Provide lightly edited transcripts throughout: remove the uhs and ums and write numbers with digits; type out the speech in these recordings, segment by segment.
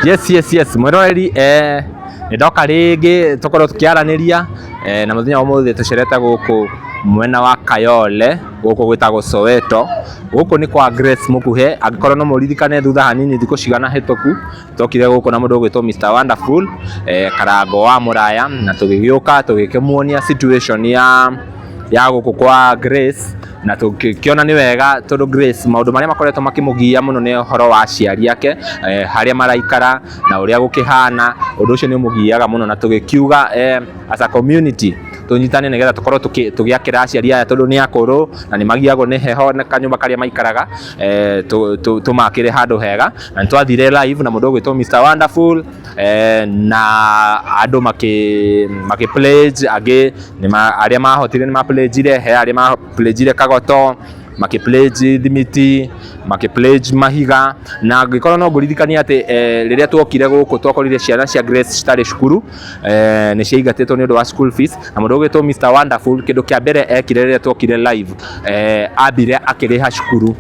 Yes, mwĩroreri, nĩ ndoka rĩngĩ tũkorwo tũkĩaranĩria, na mũthenya wa ũmũthĩ tũcerete gũkũ mwena wa Kayole, gũkũ gwĩtagwo Soweto. Gũkũ nĩ kwa Grace Mũkuhĩ. Angĩkorwo no mũririkane, thutha hanini, thikũ cigana hĩtũku, tokire gũkũ na mũndũ ũgwĩtwo Mr Wonderful, Karango wa Mũraya, na tũgĩgĩũka tũgĩkĩmuonia situation ya gũkũ kwa Grace, na tũgĩkĩona nĩ wega tondũ Grace maũndũ marĩa makoretwo makĩmũgia mũno nĩ ũhoro wa aciari ake, harĩa maraikara na ũrĩa gũkĩhana. Ũndũ ũcio nĩ ũmũgiaga mũno, na tũgĩkiuga, as a community, tũnyitane nĩgetha tũkorwo tũgĩakĩra aciari aya, tondũ nĩ akũrũ na nĩ magiagwo nĩ heho na kanyũmba karĩa maikaraga, tũmakĩre handũ hega. Na nĩ twathire live na mũndũ ũgwĩtwo Mr Wonderful, na andũ makĩ pledge. Angĩ arĩa mahotire nĩ ma pledge-ire, he arĩa ma pledge-ire kagoto, makĩ pledge thimiti, makĩ pledge mahiga. Na angĩkorwo no ngũririkania atĩ, rĩrĩa tuokire gũkũ, twakorire ciana cia Grace citarĩ cukuru, nĩ ciaingatĩtwo nĩ ũndũ wa school fees. Na mũndũ ũgwĩtwo Mr Wonderful, kĩndũ kĩa mbere ekire rĩrĩa tuokire live, ambire akĩrĩha cukuru,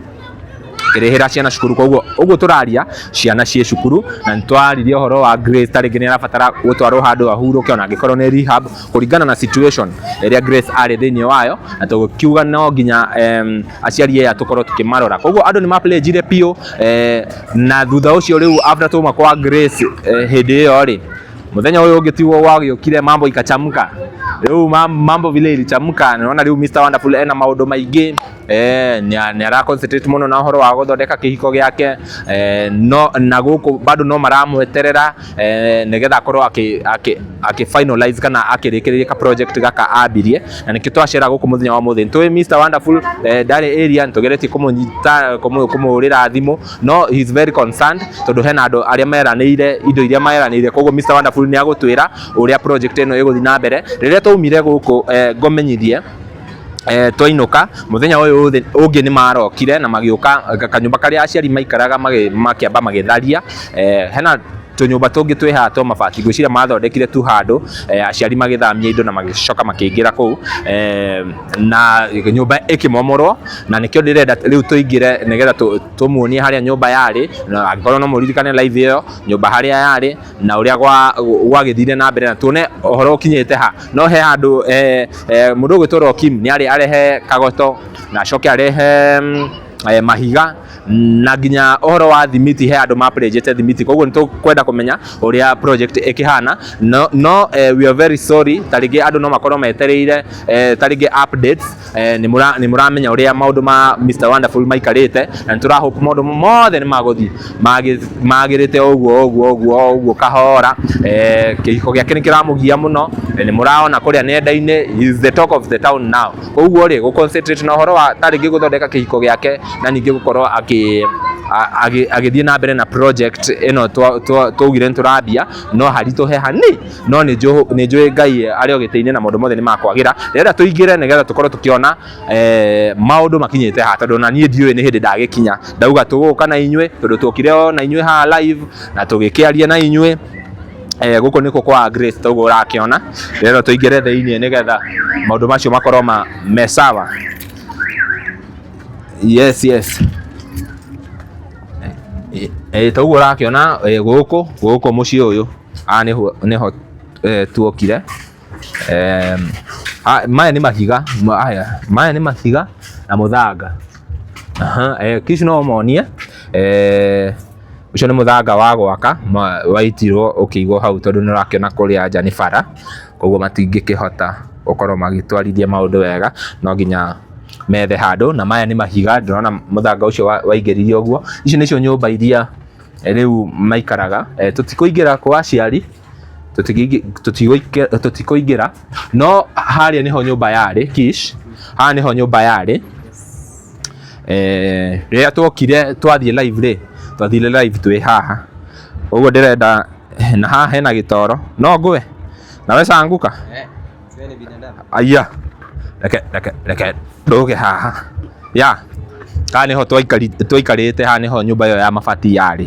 akĩrĩhĩra ciana cukuru. Koguo ũguo tũraria, ciana ciĩ cukuru. Na nĩ twaririe ũhoro wa Grace, ta rĩngĩ nĩ arabatara gũtwarwo handũ ahurũke, ona angĩkorwo nĩ rehab, kũringana na situation ĩrĩa Grace arĩ thĩinĩ wayo. Na tũkiuga no nginya aciari aya tũkorwo tũkĩmarora. Koguo andũ nĩ ma-pledge-ire biũ, na thutha ũcio rĩu, after twauma kwa Grace, hĩndĩ ĩyo rĩ, mũthenya ũyũ ũngĩ tiguo gwagĩũkire, mambo ikachamka. Rĩu mambo vile ilichamka, naona rĩu Mr Wonderful ena maũndũ maingĩ, nĩ ara concentrate mũno na ũhoro wa gũthondeka kĩhiko gĩake, no na gũkũ bado no maramweterera, nĩgetha akorwo akĩ finalize kana akĩrĩkĩrĩria ka project gaka ambirie. Na nĩkĩo twacera gũkũ mũthenya wa mũthĩ. Nĩtũĩ Mr Wonderful, ndarĩ area, nĩtũgeretie kũmũnyita, kũmũhũrĩra thimũ, no he is very concerned tondũ hena andũ arĩa meranĩire indo iria meranĩire. Koguo Mr Wonderful nĩ agũtwĩra ũrĩa project ĩno ĩgũthiĩ na mbere. Rĩrĩa twaumire gũkũ, ngomenyithie, twainũka mũthenya ũyũ ũngĩ nĩ marokire na magĩũka kanyũmba karĩa aciari maikaraga, makĩamba magĩtharia. Hena tũnyũmba tũngĩ twĩ haha twa mabati, ngwĩciria mathondekire tu handũ, aciari magĩthamia indo na magĩcoka makĩingĩra kũu, na nyũmba ĩkĩmomorwo. Na nĩkĩo ndĩrenda rĩu tũingĩre nĩgetha tũmuonie harĩa nyũmba yarĩ, na angĩkorwo no mũririkane live ĩyo, nyũmba harĩa yarĩ na ũrĩa gwagĩthire na mbere, na tuone ũhoro ũkinyĩte ha. No he handũ, mũndũ ũgwĩtwo Rokim nĩ arĩ arehe kagoto na acoke arehe mahiga na nginya ũhoro wa thimiti, he andũ ma-pledge-ete thimiti. Koguo nĩ tũkwenda kũmenya ũrĩa project ĩkĩhana. No, we are very sorry, ta rĩngĩ andũ no makorwo metereire, ta rĩngĩ updates. Nĩ mũramenya ũrĩa maũndũ ma Mr Wonderful maikarĩte, na nĩ tũra hope maũndũ mothe nĩ magũthiĩ magĩrĩte ũguo ũguo ũguo ũguo kahora. Kĩhiko gĩake nĩ kĩramũgia mũno, nĩ mũraona kũrĩa nenda-inĩ, he is the talk of the town now. Koguo rĩ, gũ concentrate na ũhoro wa ta rĩngĩ gũthondeka kĩhiko gĩake na ningĩ gũkorwo agĩthiĩ na mbere na project ĩno twaugire nĩ tũrambia, no haritũhe hani, no nĩ njũĩ Ngai arĩ o gĩtĩ-inĩ na maũndũ mothe nĩ makwagĩra. Ndĩrenda tũingĩre nĩgetha tũkorwo tũkĩona maũndũ makinyĩte haha, tondũ na niĩ ndiũĩ nĩ hĩndĩ ndagĩkinya. Ndauga tũgũka na inyuĩ tondũ tuokire o na inyuĩ haha live na tũgĩkĩaria na inyuĩ. Gũkũ nĩkuo kwa Grace, toguo ũrakĩona. Ndĩrenda tũingĩre thĩinĩ nĩgetha maũndũ macio makorwo me sawa. Yes, toguo ũrakĩona, gũkũ mũciĩ ũyũ haha nĩho tuokire. Maya nĩ mahiga, aya maya nĩ mahiga na mũthanga. Aha, kici no monie, ũcio nĩ mũthanga wa gwaka waitirwo ũkĩigwo hau, tondũ nĩ ũrakĩona kũrĩa nja nĩ bara, koguo matingĩkĩhota gũkorwo magĩtwarithia maũndũ wega, no nginya methe handũ. Na maya nĩ mahiga, ndĩrona mũthanga ũcio waingĩririo ũguo. Ici nĩcio nyũmba iria, rĩu maikaraga. Tũtikũingĩra kwa aciari, tũtikũingĩra, no harĩa nĩho nyũmba yarĩ. Kish, haha nĩho nyũmba yarĩ. Rĩrĩa tuokire twathiĩ live rĩ, twathire live twĩ haha ũguo. Ndĩrenda na haha hena gĩtoro, no ngũe naweza anguka. Wewe ni binadamu. Aya, reke ndũge haha ya haha nĩho twaikarĩte. Haha nĩho nyũmba ĩyo ya mabati yarĩ,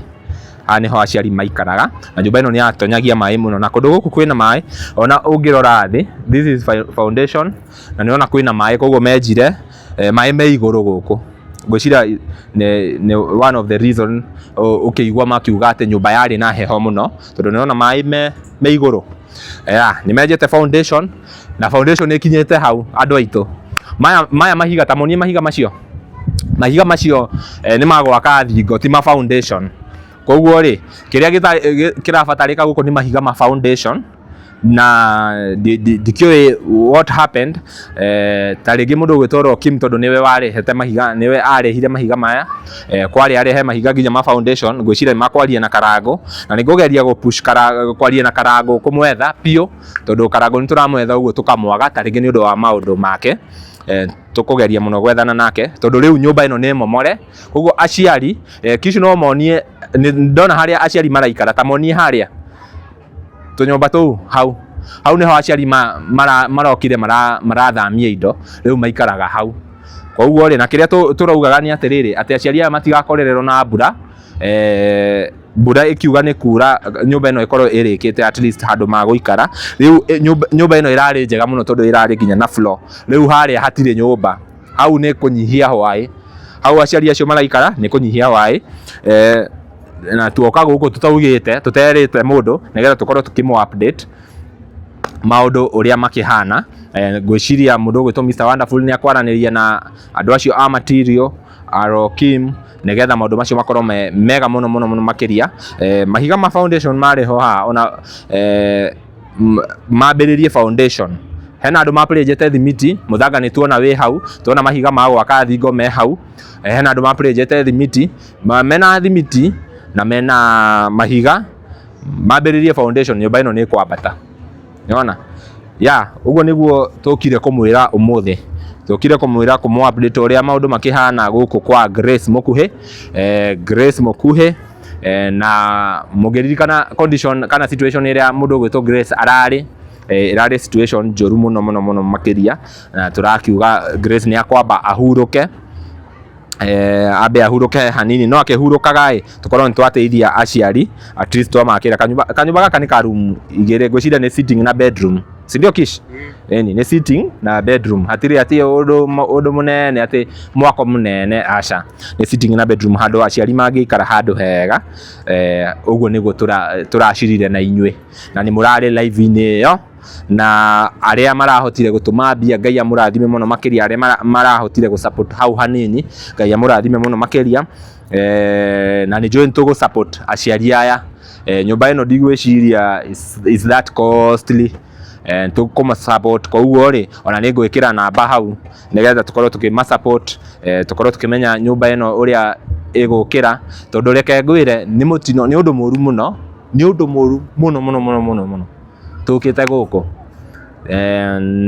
haha nĩho aciari maikaraga, na nyũmba ĩno nĩ yatonyagia maĩ mũno, na kũndũ gũkũ kwĩna maĩ. Ona ũngĩrora thĩ, this is foundation, na nĩũrona kwĩna maĩ, koguo menjire, maĩ me igũrũ gũkũ. Ngwĩciria nĩ one of the reason ũkĩigua makiuga atĩ nyũmba yarĩ na heho mũno, tondũ nĩũrona maĩ me igũrũ. Yeah, nĩ menjete foundation na foundation ĩkinyĩte hau. Andũ aitũ, maya mahiga, ta monie mahiga macio. Mahiga macio nĩ magwaka thingo, ti ma foundation. Koguo rĩ, kĩrĩa kĩrabatarĩka gũkũ nĩ mahiga ma foundation, na ndikĩũĩ what happened. Ta rĩngĩ mũndũ ũgwĩtwo Rokim, tondũ nĩwe warehete mahiga, nĩwe arehire mahiga maya, kwarĩ arehe mahiga nginya ma foundation. Ngwĩciria nĩ makwaria na Karangũ, na nĩ ngũgeria gũ push kwaria na Karangũ, kũmwetha biũ, tondũ Karangũ nĩ tũramwetha ũguo tũkamwaga, ta rĩngĩ nĩ ũndũ wa maũndũ make. Tũkũgeria mũno gwethana nake, tondũ rĩu nyũmba ĩno nĩ momore. Koguo aciari, Kishu no monie, ndona harĩa aciari maraikara, ta monie harĩa tũnyũmba tũu hau. Hau nĩho aciari marokire marathamia indo, rĩu maikaraga hau. Koguo rĩ, na kĩrĩa tũraugaga nĩ atĩrĩrĩ, atĩ aciari aya matigakorererwo na mbura. Mbura ĩkiuga nĩ kura, nyũmba ĩno ĩkorwo ĩrĩkĩte, at least handũ magũikara. Rĩu nyũmba ĩno ĩrarĩ njega mũno, tondũ ĩrarĩ nginya na floor. Rĩu harĩa hatirĩ nyũmba, hau nĩ kũnyihia hwaĩ, hau aciari acio maraikara nĩ kũnyihia hwaĩ. Na tuoka gũkũ tũtaugĩte, tũterĩte mũndũ, nĩgetha tũkorwo tũkĩmũ update maũndũ ũrĩa makĩhana. Ngwĩciria mũndũ ũgwĩtwo Mr Wonderful nĩ akwaranĩria na andũ acio a material, Arokim, nĩgetha maũndũ macio makorwo me mega mũno mũno mũno makĩria. Mahiga ma foundation marĩ ho haha, ona mambĩrĩrie foundation. Hena andũ mapũrĩnjĩte thimiti, mũthanga nĩ tuona wĩ hau, tuona mahiga ma gwaka thingo me hau. Hena andũ mapũrĩnjĩte thimiti, mena thimiti na mena mahiga, mambĩrĩrie foundation, nyũmba ĩno nĩ ĩkwambata. Nĩwona? Ya, ũguo nĩguo tũkire kũmwĩra ũmũthĩ. Tũkire kũmwĩra, kũmũ update ũrĩa maũndũ makĩhana gũkũ kwa Grace Mũkuhĩ. Grace Mũkuhĩ, na mũngĩririkana condition kana situation ĩrĩa mũndũ ũgwĩtwo Grace ararĩ, ĩrarĩ situation njũru mũno mũno mũno makĩria, na tũrakiuga Grace nĩ akwamba ahurũke, ambe ahurũke hanini. No akĩhurũkaga ĩ, tũkorwo nĩ twateithia aciari, at least twamakĩra kanyũmba. Kanyũmba gaka nĩ ka room igĩrĩ, ngwĩciria nĩ sitting na bedroom, si ndio, Kish? Ĩni, nĩ sitting na bedroom, hatirĩ atĩ ũndũ mũnene, atĩ mwako mũnene, aca, nĩ sitting na bedroom, handũ aciari mangĩikara handũ hega. Ũguo nĩguo tũracirire na inyuĩ, na nĩ mũrarĩ live-inĩ ĩyo, na arĩa marahotire gũtũma mbia, Ngai amũrathime mũno makĩria. Arĩa marahotire gũ support hau hanini, Ngai amũrathime mũno makĩria. Na nĩ njũĩ nĩ tũgũ support aciari aya. Nyũmba ĩno ndigwĩciria is that costly. Tũkũma support. Koguo rĩ, ona nĩ ngwĩkĩra namba hau, nĩgetha tũkorwo tũkĩma support, tũkorwo tũkĩmenya nyũmba ĩno ũrĩa ĩgũkĩra, tondũ reke ngwĩre, nĩ mũtino, nĩ ũndũ mũru mũno, nĩ ũndũ mũru mũno mũno mũno mũno mũno. Tũkĩte gũkũ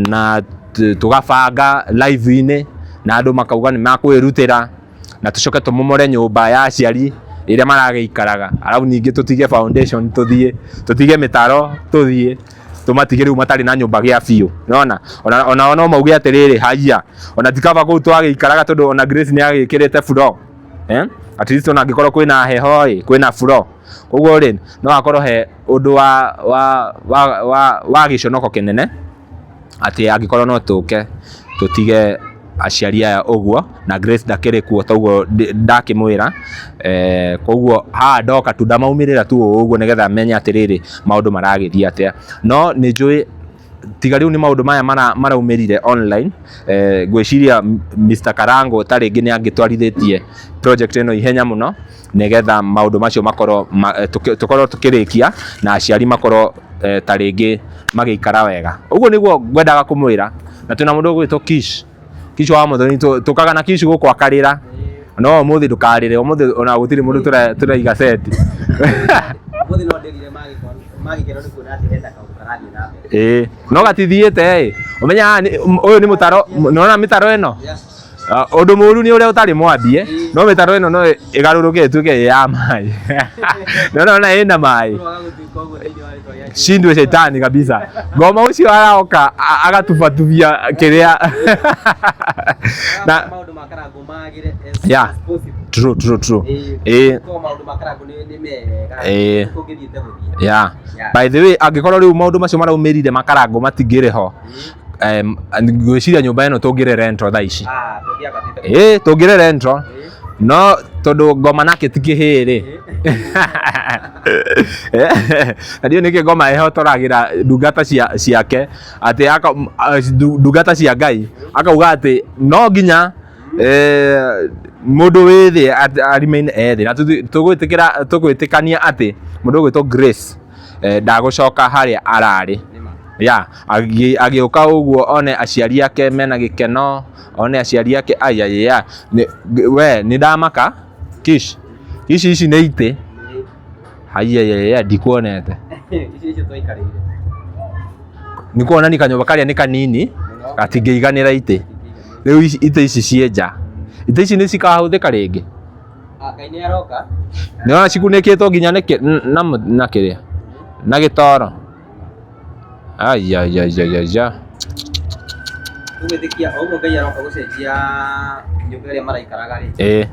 na tũgabanga live-inĩ, na andũ makauga nĩ makwĩrutĩra, na tũcoke tũmomore nyũmba ya aciari ĩrĩa maragĩikaraga, arabu ningĩ tũtige foundation, tũthiĩ tũtige mĩtaro, tũthiĩ tũmatige rĩu matarĩ na nyũmba gĩa biũ. Nĩwona, ona no mauge atĩrĩrĩ, haiya, ona ti kaba kũu twagĩikaraga, tondũ ona Grace nĩ agĩkĩrĩte floor, at least ona angĩkorwo kwĩna heho ĩ, kwĩna floor. Koguo rĩ, no hakorwo he ũndũ wa gĩconoko kĩnene atĩ angĩkorwo no tũke tũtige aciari aya ũguo, na Grace ndakĩrĩ kuo toguo ndakĩmwĩra. Koguo haha ndoka tu, ndamaumĩrĩra tu ũguo, nĩgetha menye atĩrĩrĩ, maũndũ maragĩthiĩ atĩa. No nĩ njũĩ tiga rĩu nĩ maũndũ maya maraumĩrire online, ngwĩciria Mr Karango ta rĩngĩ nĩ angĩtwarithĩtie project ĩno ihenya mũno, nĩgetha maũndũ macio makorwo tũkorwo tũkĩrĩkia, na aciari makorwo ta rĩngĩ magĩikara wega. Ũguo nĩguo ngwendaga kũmwĩra. Na twĩna mũndũ ũgwĩtwo Kish, Kish wa Mũthoni, tũkaga na Kish gũkũ akarĩra, no ũmũthĩ ndũkarĩre. Ũmũthĩ ona gũtirĩ mũndũ tũraiga seti. Ũmũthĩ no ndĩrire magĩkeno nĩ kuona atĩ hena kaũndũ karathiĩ na mbere. Ĩĩ, no gatithiĩte ĩ. Ũmenya haha ũyũ nĩ mũtaro, nĩwona mĩtaro ĩno? Ah, ũndũ mũru nĩ ũrĩa ũtarĩ mwambie, no mĩtaro ĩno no ĩgarũrũke ĩtuĩke ĩ ya maĩ. Nĩwona ĩna maĩ. Kwaga gũtuĩka ũguo thĩinĩ wa rĩtwa rĩa Shindwe shetani kabisa. Ngoma ũcio aroka agatubatubia kĩrĩa na maũndũ ma Karangũ magĩre as as possible. True, true, true. Ĩĩ. Korwo maũndũ ma Karangũ nĩ mega, tũngĩthiĩte gũthiĩ. By the way, angĩkorwo rĩu maũndũ macio maraumĩrire makarangũ matingĩrĩ ho. Ngwĩciria nyũmba ĩno tũngĩre rental thaa ici. Ah, tũngĩambatĩte. Ĩ, tũngĩre rental, no tondũ ngoma nake ti kĩhĩĩ rĩ, na ndiũĩ nĩkĩ ngoma ĩhotoragĩra ndungata ciake atĩ ndungata cia Ngai, akauga atĩ no nginya mũndũ wĩ thĩ remain e thĩ. Na tũgwĩtĩkĩra, tũgwĩtĩkania atĩ mũndũ ũgwĩtwo Grace ndagũcoka harĩa ararĩ. Ya agĩũka ũguo one aciari ake mena gĩkeno, one aciari ake ayaya, we nĩ ndamaka. Kish, Kish, ici nĩ itĩ. Ayayaya, ndikuonete. Ici nĩcio twaikarĩire. Nĩ kuonania kanyũmba karĩa nĩ kanini, gatingĩiganĩra itĩ. Rĩu itĩ ici ciĩ nja, itĩ ici nĩ cikahũthĩka rĩngĩ? Ah, Ngai nĩ aroka. Nĩ wona cikunĩkĩtwo nginya na kĩrĩa, na gĩtoro. Ayayayaya. Tũgwĩtĩkia o ũguo Ngai aroka gũcenjia nyũmba ĩrĩa maraikaraga rĩ.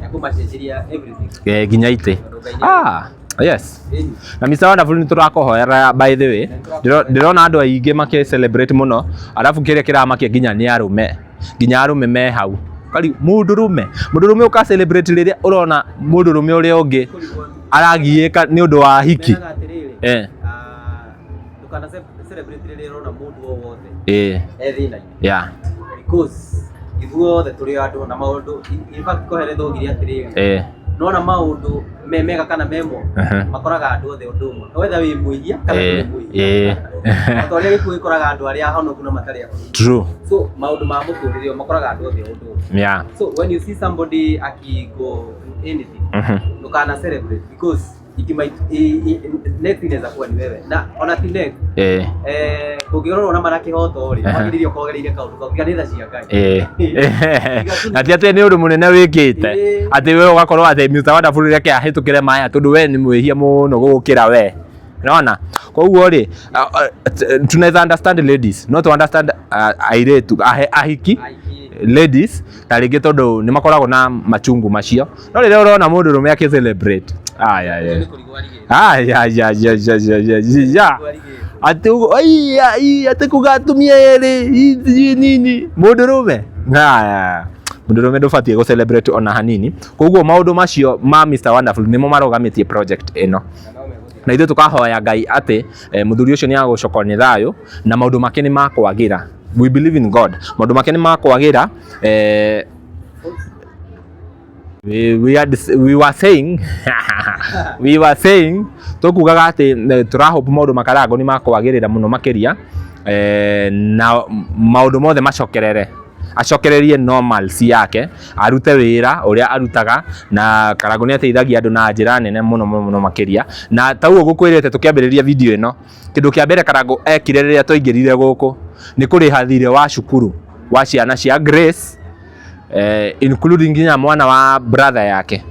Ekũmacenjeria everything. Nginya itĩ. Tondũ Ngai nĩ Ah, yes. Ĩni. Na Mr. Wonderful, nĩ tũrakũhoera. By the way, ndĩrona andũ aingĩ makĩ celebrate mũno, arabu kĩrĩa kĩramakia nginya nĩ arũme, nginya arũme me hau. Kari mũndũrũme, mũndũrũme ũka celebrate rĩrĩa ũrona mũndũrũme ũrĩa ũngĩ aragiĩka nĩ ũndũ wa hiki. Meraga atĩrĩrĩ, ah, ndũkana celebrate rĩrĩa ũrona mũndũ o wothe e thĩna-inĩ, because ithuothe tũrĩ andũ na maũndũ. In fact, Koheletho augire atĩrĩrĩ, nona maũndũ me mega kana me moru, makoraga andũ othe ũndũ ũmwe, whether wĩ mwĩhia kana ndũrĩ mwĩhia, o ta ũrĩa gĩkuũ gĩkoraga andũ arĩa ahonoku na matarĩ ahonoku. So maũndũ ma mũtũrĩre makoraga andũ othe ũndũ ũmwe. So when you see somebody akigo anything, ndũkana celebrate, because it might next inaweza kuwa ni wewe, na ona ti next. Kũngĩrorwo na mana kĩhoto rĩ, wagĩrĩire ũkogereire kaũndũ kau, tiga nĩ tha cia Ngai. Na ti atĩ nĩ ũndũ mũnene wĩkĩte, atĩ we ũgakorwo atĩ Mr. Wonderful reke ahĩtũkĩre maya tondũ we nĩ mwĩhia mũno gũgũkĩra we. Unaona? Koguo rĩ, tunaweza understand ladies, no to understand airĩtu ahiki Ahiki. ladies ta rĩngĩ, tondũ nĩ makoragwo na machungu macio, no rĩrĩa ũrona mũndũ rũme akĩ celebrate, aya Nĩ kũrigwo arigĩtwo. aya atĩ ũguo, ai, ai, atĩ kuga atumia erĩ ithuĩ nini. Mũndũrũme, aya, mũndũrũme ndũbatiĩ gũ celebrate ona hanini. Koguo maũndũ macio ma Mr Wonderful nĩmo marũgamĩtie project ĩno, na ithuĩ tũkahoya Ngai atĩ mũthuri ũcio nĩ agũcokwo nĩ thayũ na maũndũ make nĩ makwagĩra. We believe in God, maũndũ make nĩ makwagĩra. We were saying tũkugaga atĩ tũrahope maũndũ makarango nĩ makwagĩrĩra mũno makĩria, na maũndũ mothe macokerere, acokererie normalcy yake, arute wĩra ũrĩa arutaga. Na Karango nĩ ateithagia andũ na njĩra nene mũno mũno mũno makĩria. Na ta ũguo ngũkwĩrĩte tũkĩambĩrĩria video ĩno, kĩndũ kĩa mbere Karango ekire rĩrĩa twaingĩrire gũkũ nĩ kũrĩha thirĩ wa cukuru wa ciana cia Grace, including nginya mwana wa brother yake.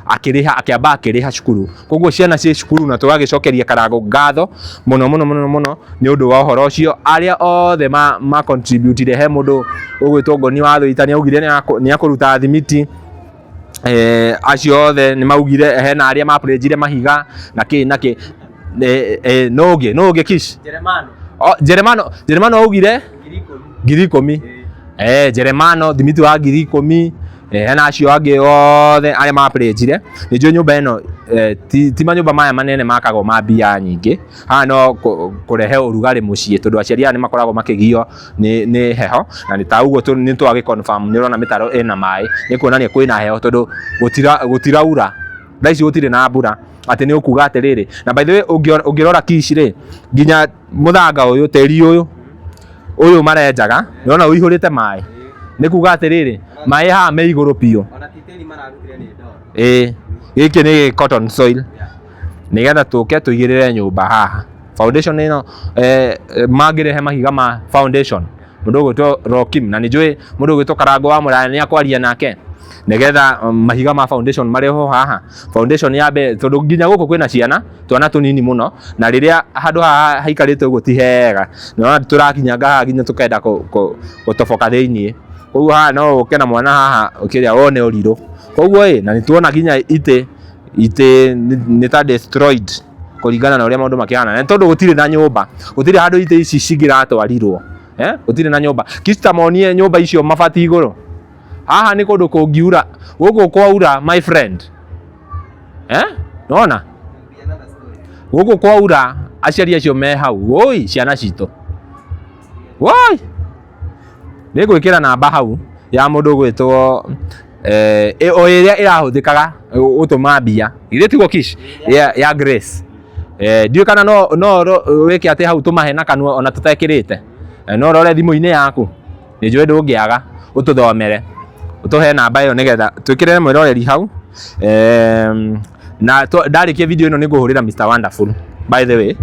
Akĩrĩha, akĩamba akĩrĩha cukuru, koguo ciana ciĩ cukuru. Na tũgagĩcokeria Karango ngatho mũno mũno mũno mũno nĩ ũndũ wa ũhoro ũcio. Arĩa othe ma contributire, he mũndũ ũgwĩtwo Ngoni wa Thũita, nĩ augire nĩ akũruta thimiti. Acio othe nĩ maugire, hena arĩa mapurĩnjire mahiga na kĩ na kĩ. Nũ ũngĩ, Kish? Jeremano. Oh, Jeremano, Jeremano augire 10,000. 10,000. Jeremano thimiti wa 10,000. Hena acio angĩ othe arĩa mapurĩnjire. Nĩ njũĩ nyũmba ĩno, ti manyũmba maya manene makagwo ma mbia nyingĩ. Haha no kũrehe ũrugarĩ mũciĩ, tondũ aciari aya nĩ makoragwo makĩgio nĩ heho. Na nĩ ta ũguo nĩ twagĩ confirm, nĩ ũrona mĩtaro ĩna maĩ, nĩ kuonania kwĩna heho, tondũ gũtiraura thaa ici, gũtirĩ na mbura atĩ nĩ ũkuga atĩrĩrĩ. Na by the way, ũngĩrora Kish rĩ, nginya mũthanga ũyũ, tĩri ũyũ marenjaga, nĩũrona ũihũrĩte maĩ, nĩ kuga atĩrĩrĩ, maĩ haha me igũrũ biũ. Ona ti tĩri mararutire, nĩ ndoro. Ĩĩ, gĩkĩ nĩ cotton soil, nĩgetha tũke tũigĩrĩre nyũmba haha foundation ĩno. Mangĩrehe mahiga ma foundation, mũndũ ũgwĩtwo Rokim, na nĩ njũĩ mũndũ ũgwĩtwo Karango wa Mũraya nĩ akwaria nake nĩgetha mahiga ma foundation marehwo haha, foundation ya mbere, tondũ nginya gũkũ kwĩna ciana, twana tũnini mũno. Na rĩrĩa handũ haha haikarĩte ũguo ti hega, nĩwona tũrakinyanga haha nginya tũkenda gũtoboka thĩiniĩ. Koguo haha no ũke na mwana haha kĩrĩa wone ũrirũ. Koguo ĩ, na nĩ tuona nginya itĩ nĩ ta destroyed kũringana na ũrĩa maũndũ makĩhana, na nĩ tondũ gũtirĩ na nyũmba, gũtirĩ handũ itĩ ici cingĩratwarirwo. Gũtirĩ na nyũmba. Kista monie nyũmba icio mabati igũrũ. Haha nĩ kũndũ kũngiura, gũkũ kwaura my friend. Nona gũkũ kwaura aciari acio me hau, woi ciana citũ, woi nĩ ngwĩkĩra namba hau ya mũndũ ũgwĩtwo o ĩrĩa ĩrahũthĩkaga gũtũma mbia, githĩ tiguo Kish? Ya Grace. Ndiũĩ kana no wĩke atĩ hau tũmahe na kanua ona tũtekĩrĩte. No ũrore thimũ-inĩ yaku, nĩ njũĩ ndũngĩaga ũtũthomere, ũtũhe namba ĩyo nĩgetha twĩkĩrĩre mwĩroreri hau. Na ndarĩkia video ĩno nĩ ngũhũrĩra Mr Wonderful. By the way,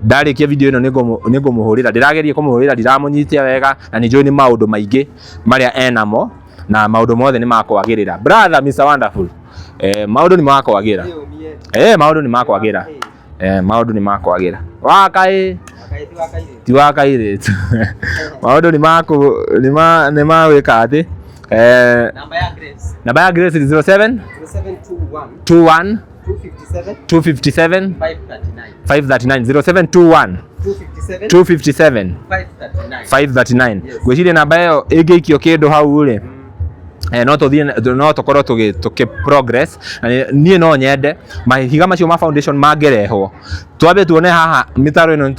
ndarĩkia video ĩno nĩ ngũmũhũrĩra, ndĩrageria kũmũhũrĩra ndiramũnyitia wega, na nĩ njũĩ nĩ maũndũ maingĩ marĩa enamo, na maũndũ mothe nĩ makwagĩrĩra. Brother Mr Wonderful, maũndũ nĩ makwagĩra. Maũndũ nĩ makwagĩra. Maũndũ nĩ makwagĩra. Wakaĩ ti wa kairĩtu. Maũndũ nĩ maku nĩ ma nĩ ma gwĩka atĩ. Namba ya Grace. Namba ya Grace ni 07 0721 21 257 257 539. 539. 0721 257 257 539. 539. Yes. Ngwĩciria namba ĩyo ĩngĩikio kĩndũ hau rĩ, no tũthiĩ, no tũkorwo tũgĩ progress. Na niĩ no nyende mahiga macio ma foundation mangĩrehwo, twambe tuone haha mĩtaro ĩno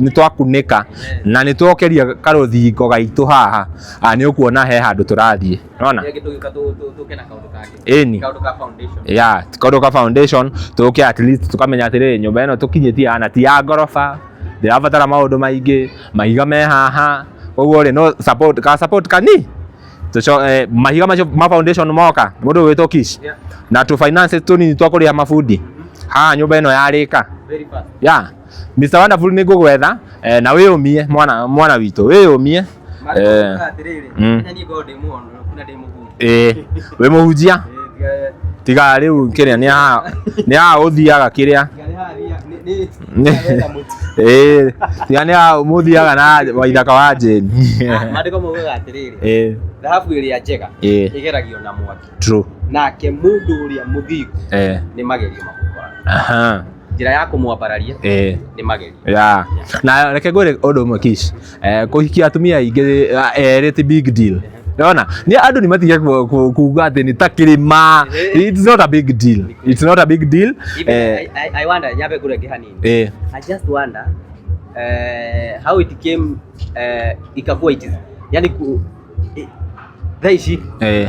nĩ twakunĩka na nĩ twokeria karũthingo gaitũ haha, nĩ ũkuona he handũ tũrathiĩ. Nĩwona? Rĩngĩ tũgĩũka tũke na kaũndũ kangĩ. Ĩni. Kaũndũ ka foundation. Ya, kaũndũ ka foundation, tũke at least tũkamenya atĩrĩrĩ, nyũmba ĩno tũkinyĩtie haha na ti ya ngoroba, ndĩrabatara maũndũ maingĩ, mahiga me haha, koguo rĩ, no support, ka support kani Tũco, mahiga macio ma foundation moka, mũndũ ũgwĩtwo Kish. Na tũ finance tũnini twa kũrĩha mabundi. Haha nyũmba ĩno yarĩka. Very fast. Yeah. Mr Wonderful nĩ ngũgwetha, na wĩyũmie mwana witũ, wĩyũmie. Atĩrĩrĩ, na niĩ ngorwo ndĩ mũhonoku na ndĩ mũhunjia. Wĩ mũhunjia? Tiga rĩu kĩrĩa nĩ haha, nĩ haha ũthiaga kĩrĩa. Tiga nĩ haha mũthiaga na waithaka wa Jane. Maandĩko maugaga atĩrĩrĩ, thahabu ĩrĩa njega ĩgeragio na mwaki. True. Nake mũndũ ũrĩa mũthingu nĩ magerio mamũkoraga. Njĩra ya kũmwambararia nĩ magerio. Yeah. Na reke ngwĩre ũndũ ũmwe Kish. Kũhikia atumia aingĩ erĩ ti big deal. Nĩwona? Nĩ andũ nĩ matige kuga atĩ nĩ ta kĩrĩma. It's not a big deal. It's not a big deal. Even I wonder, nyambe ngũrenge hanini. I just wonder how it came ikakuwa it is yani ku thaa ici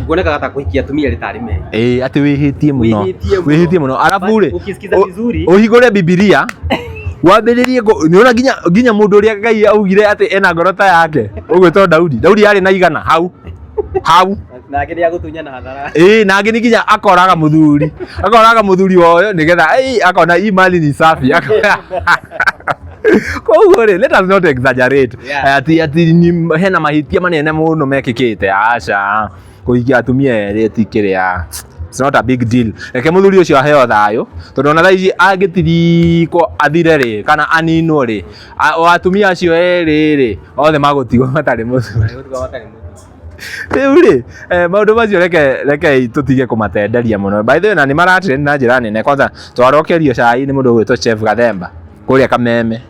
kuonekaga ta kũhikia atumia erĩ tarĩ mehia. Atĩ wĩhĩtie mũno. Wĩhĩtie mũno. Wĩhĩtie mũno. Arabu rĩ, Ukisikiza vizuri ũhingũre Bibilia wambĩrĩrie nĩũrona nginya mũndũ ũrĩa Ngai augire atĩ ena ngoro ta yake ũgwĩtwo Daudi. Daudi arĩ na igana hau hau. Nake nĩ agũtunyana hathara. Nangĩ nĩ nginya akoraga mũthuri, akoraga mũthuri wa ũyũ nĩgetha akona hii mali ni safi. Koguo rĩ, let us not exaggerate. Ati ni hena mahĩtia manene mũno mekĩkĩte. Aca, kũhikia atumia erĩ ti kĩrĩa, it's not a big deal. Reke mũthuri ũcio aheo thayũ, tondũ ona thaa ici angĩtirikwo athire rĩ, kana aninwo rĩ, o atumia acio erĩ rĩ, othe magũtigwo matarĩ mũthuri. Magũtigwo matarĩ mũthuri. Rĩu rĩ, maũndũ macio reke tũtige kũmatenderia mũno. By the way, na nĩ maratrend na njĩra nene. Kwanza twarokerio cai nĩ mũndũ ũgwĩtwo Chef Gathemba kũrĩa Kameme.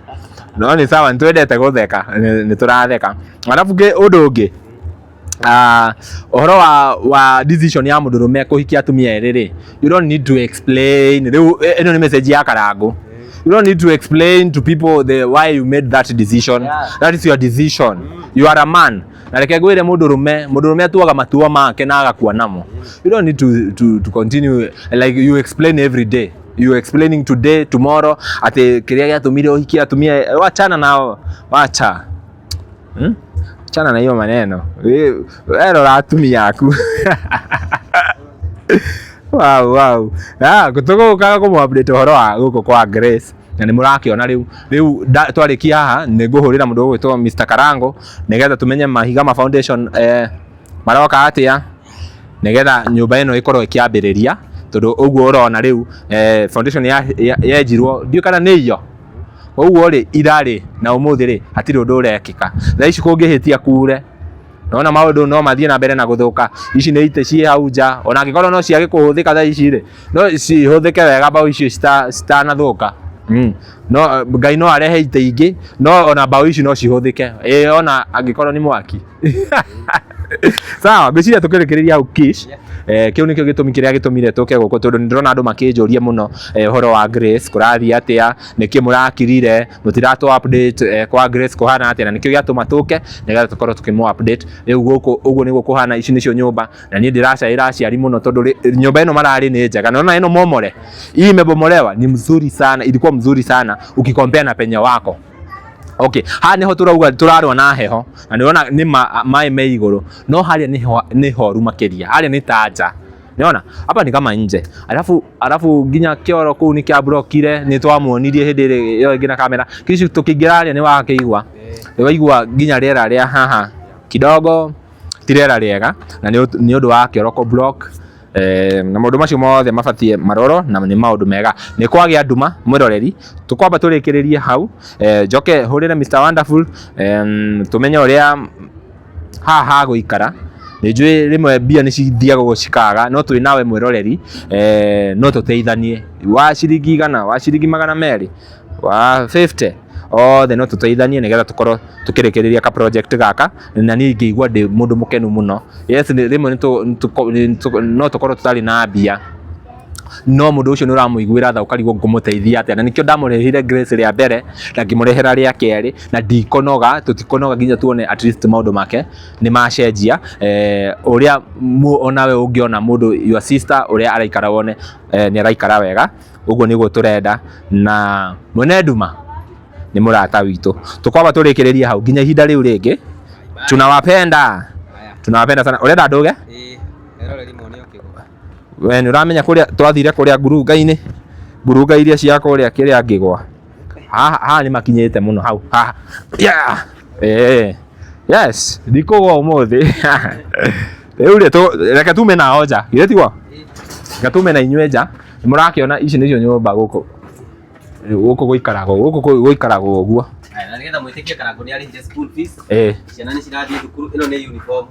No nĩ sawa, nĩ twendete gũtheka, nĩ tũratheka. Arabu ũndũ ũngĩ, ũhoro wa decision ya mũndũrũme kũhikia atumia erĩ rĩ, you don't need to explain. Rĩu ĩno nĩ message ya Karangũ. You don't need to explain to people the why you made that decision. That is your decision. You are a man. Na reke ngwĩre mũndũrũme atuaga matua make na agakua namo. You don't need to continue like you explain every day. You explaining today, tomorrow, atĩ kĩrĩa gĩatũmire ũhikie atumia, wachana nao, wacha. Achana na hiyo maneno. We rora atumia aku. Wow, wow. Tũgũkaga kũmũ update ũhoro wa gũkũ kwa Grace. Na nĩ mũrakĩona rĩu, rĩu twarĩkia haha nĩ ngũhũrĩra mũndũ ũgwĩtwo Mr Karango nĩgetha tũmenye mahiga ma foundation maroka atĩa nĩgetha nyũmba ĩno ĩkorwo ĩkĩambĩrĩria, tondũ ũguo ũrona rĩu foundation yenjirwo ndiũĩ kana nĩ iyo. Ũguo rĩ, ira rĩ na ũmũthĩ rĩ hatirĩ ũndũ ũrekĩka. Thaa ici kũngĩhĩtia kure, nona maũndũ no mathiĩ na mbere na gũthũka. Ici nĩ itĩ ciĩ hau nja, ona angĩkorwo no ciage kũhũthĩka thaa ici rĩ, no cihũthĩke wega mbaũ icio citanathũka. No Ngai no arehe itĩ ingĩ, no ona mbaũ ici no cihũthĩke, ĩ ona angĩkorwo nĩ mwaki. Sawa, ngwĩciria tũkĩrĩkĩrĩria hau Kish. Kĩu nĩkĩo gĩtũmi kĩrĩa gĩtũmire tũke gũkũ, tondũ nĩ ndĩrona andũ makĩnjũria mũno ũhoro wa Grace, kũrathiĩ atĩa, nĩkĩ mũrakirire, mũtiratũ update kwa Grace kũhana atĩa, na nĩkĩo gĩatũma tũke nĩgetha tũkorwo tũkĩmũ update. Rĩu gũkũ ũguo nĩguo kũhana, ici nĩcio nyũmba, na niĩ ndĩracaĩra aciari mũno tondũ nyũmba ĩno mararĩ nĩ njega. Naona ĩno momore, hii imebomolewa ni mzuri sana, ilikuwa mzuri sana ukikompea na penye wako. Okay, haha niho turauga turarwa na heho na nĩũrona nĩ maĩ me igũrũ, no harĩa nĩ horu makĩria, harĩa nĩ ta nja. Nĩona hapa ni kama nje, alafu nginya kĩoro kũu nĩ kĩabrokire, nĩ twamuonirie hĩndĩ ĩrĩa ĩyo ĩngĩ na kamera. Kicu tũkĩingĩra harĩa nĩ wakĩigua, nĩ waigua nginya rĩera rĩa haha kidogo ti rĩera rĩega, na nĩ ũndũ wa kĩoro kũ block. Na maũndũ macio mothe mabatiĩ marorwo na nĩ maũndũ mega. Nĩ kwagĩa nduma mwĩroreri, tũkwamba tũrĩkĩrĩrie hau, njoke hũrĩre Mr Wonderful, tũmenye ũrĩa haha hagũikara. Nĩ njũĩ rĩmwe mbia nĩ cithiaga ũguo cikaga, no twĩ nawe mwĩroreri, no tũteithanie wa ciringi 100, wa ciringi 200, wa 50, othe no tũteithanie nĩgetha tũkorwo tũkĩrĩkĩrĩria ka project gaka, na niĩ ingĩigua ndĩ mũndũ mũkenu mũno. Yes, rĩmwe no tũkorwo tũtarĩ na mbia, no mũndũ ũcio nĩ ũramũiguĩra tha ũkarigwo ngũmũteithia atĩa, na nĩkĩo ndamũreheire Grace rĩa mbere na ngĩmũrehera rĩa kerĩ, na ndikonoga, tũtikonoga nginya tuone at least maũndũ make nĩ macenjia. Ũrĩa onawe ũngĩona mũndũ your sister ũrĩa araikara wone nĩ araikara wega, ũguo nĩguo tũrenda. Na mwene nduma nĩ mũrata witũ, tũkwamba tũrĩkĩrĩrie hau nginya ihinda rĩu rĩngĩ. Tunawapenda, tunawapenda sana. Ũrenda ndũge? Ĩĩ, eroreri mone ũkĩgwa. We nĩ ũramenya kũrĩa twathire, kũrĩa ngurunga-inĩ, ngurunga iria cia kũrĩa kĩrĩa ngĩgwa haha, haha nĩ makinyĩte mũno hau haha. Yeah. Yes, ndikũgwa ũmũthĩ. Rĩu rĩ, reke tume nao nja, githĩ tiguo? Reke tume na inyuĩ nja. Nĩ mũrakĩona ici nĩcio nyũmba gũkũ, gũkũ gũikaragwo, gũkũ gũikaragwo ũguo. Aya, na nĩgetha mwĩtĩkie Karangũ nĩ arĩhire school fees. Ciana nĩ cirathiĩ thukuru, ĩno nĩ uniform.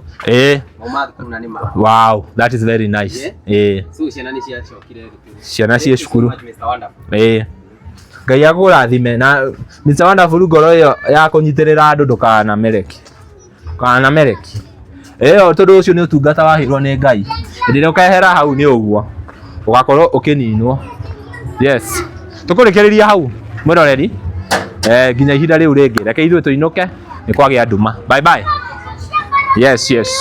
Mauma thukuru na nĩ ma. Wow, that is very nice. Yeah. So ciana nĩ ciacokire thukuru. Ciana ciĩ Thank you so cukuru. much, Mr. Wonderful. Ngai akũrathime na Mr Wonderful, ngoro ĩyo ya kũnyitĩrĩra andũ ndũkanamereki, ndũkanamereki ĩyo, tondũ ũcio nĩ ũtungata waheirwo nĩ Ngai. Hĩndĩ ĩrĩa ũkehera hau nĩ ũguo ũgakorwo ũkĩninwo. Yes, tũkũrĩkĩrĩria hau mwĩroreri, nginya ihinda rĩu rĩngĩ. Reke ithuĩ tũinũke, nĩ kwagĩa nduma. Bye bye. Yes, yes.